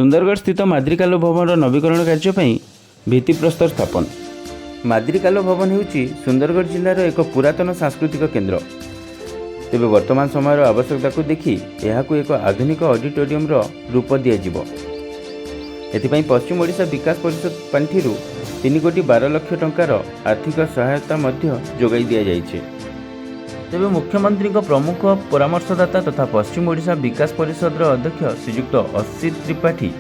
ସୁନ୍ଦରଗଡ଼ ସ୍ଥିତ ମାଦ୍ରିକାଲୋ ଭବନର ନବୀକରଣ କାର୍ଯ୍ୟ ପାଇଁ ଭିତ୍ତିପ୍ରସ୍ତର ସ୍ଥାପନ। ମାଦ୍ରିକାଲୋ ଭବନ ହେଉଛି ସୁନ୍ଦରଗଡ଼ ଜିଲ୍ଲାର ଏକ ପୁରାତନ ସାଂସ୍କୃତିକ କେନ୍ଦ୍ର। ତେବେ ବର୍ତ୍ତମାନ ସମୟର ଆବଶ୍ୟକତାକୁ ଦେଖି ଏହାକୁ ଏକ ଆଧୁନିକ ଅଡିଟୋରିୟମର ରୂପ ଦିଆଯିବ। ଏଥିପାଇଁ ପଶ୍ଚିମ ଓଡ଼ିଶା ବିକାଶ ପରିଷଦ ପାଣ୍ଠିରୁ 3 କୋଟି 12 ଲକ୍ଷ ଟଙ୍କାର ଆର୍ଥିକ ସହାୟତା ମଧ୍ୟ ଯୋଗାଇ ଦିଆଯାଇଛି। ତେବେ ମୁଖ୍ୟମନ୍ତ୍ରୀଙ୍କ ପ୍ରମୁଖ ପରାମର୍ଶଦାତା ତଥା ପଶ୍ଚିମ ଓଡ଼ିଶା ବିକାଶ ପରିଷଦର ଅଧ୍ୟକ୍ଷ ଶ୍ରୀଯୁକ୍ତ ଅସିତ ତ୍ରିପାଠୀ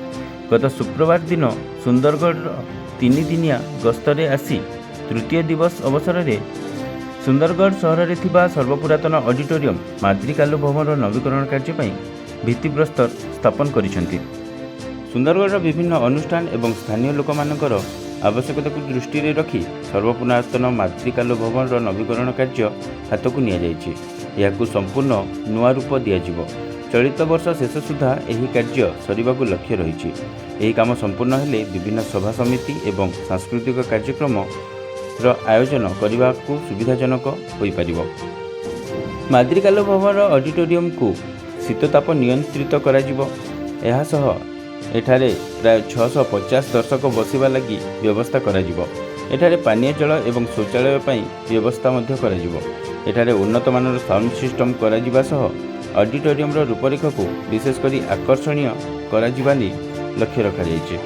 ଗତ ଶୁକ୍ରବାର ଦିନ ସୁନ୍ଦରଗଡ଼ର ତିନିଦିନିଆ ଗସ୍ତରେ ଆସି ତୃତୀୟ ଦିବସ ଅବସରରେ ସୁନ୍ଦରଗଡ଼ ସହରରେ ଥିବା ସର୍ବପୁରାତନ ଅଡିଟୋରିୟମ ମାଦ୍ରିକାଲୁ ଭବନର ନବୀକରଣ କାର୍ଯ୍ୟ ପାଇଁ ଭିତ୍ତିପ୍ରସ୍ତର ସ୍ଥାପନ କରିଛନ୍ତି। ସୁନ୍ଦରଗଡ଼ର ବିଭିନ୍ନ ଅନୁଷ୍ଠାନ ଏବଂ ସ୍ଥାନୀୟ ଲୋକମାନଙ୍କର ଆବଶ୍ୟକତାକୁ ଦୃଷ୍ଟିରେ ରଖି ସର୍ବପୁରାତନ ମାଦ୍ରିକାଲୁ ଭବନର ନବୀକରଣ କାର୍ଯ୍ୟ ହାତକୁ ନିଆଯାଇଛି। ଏହାକୁ ସମ୍ପୂର୍ଣ୍ଣ ନୂଆ ରୂପ ଦିଆଯିବ। ଚଳିତ ବର୍ଷ ଶେଷ ସୁଦ୍ଧା ଏହି କାର୍ଯ୍ୟ ସରିବାକୁ ଲକ୍ଷ୍ୟ ରହିଛି। ଏହି କାମ ସମ୍ପୂର୍ଣ୍ଣ ହେଲେ ବିଭିନ୍ନ ସଭା ସମିତି ଏବଂ ସାଂସ୍କୃତିକ କାର୍ଯ୍ୟକ୍ରମର ଆୟୋଜନ କରିବାକୁ ସୁବିଧାଜନକ ହୋଇପାରିବ। ମାଦ୍ରିକାଲୁ ଭବନର ଅଡିଟୋରିୟମକୁ ଶୀତତାପ ନିୟନ୍ତ୍ରିତ କରାଯିବ। ଏହା ସହ ଏଠାରେ ପ୍ରାୟ 650 ଦର୍ଶକ ବସିବା ଲାଗି ବ୍ୟବସ୍ଥା କରାଯିବ। ଏଠାରେ ପାନୀୟ ଜଳ ଏବଂ ଶୌଚାଳୟ ପାଇଁ ବ୍ୟବସ୍ଥା ମଧ୍ୟ କରାଯିବ। ଏଠାରେ ଉନ୍ନତମାନର ସାଉଣ୍ଡ ସିଷ୍ଟମ କରାଯିବା ସହ ଅଡିଟୋରିୟମର ରୂପରେଖକୁ ବିଶେଷ କରି ଆକର୍ଷଣୀୟ କରାଯିବା ନେଇ ଲକ୍ଷ୍ୟ ରଖାଯାଇଛି।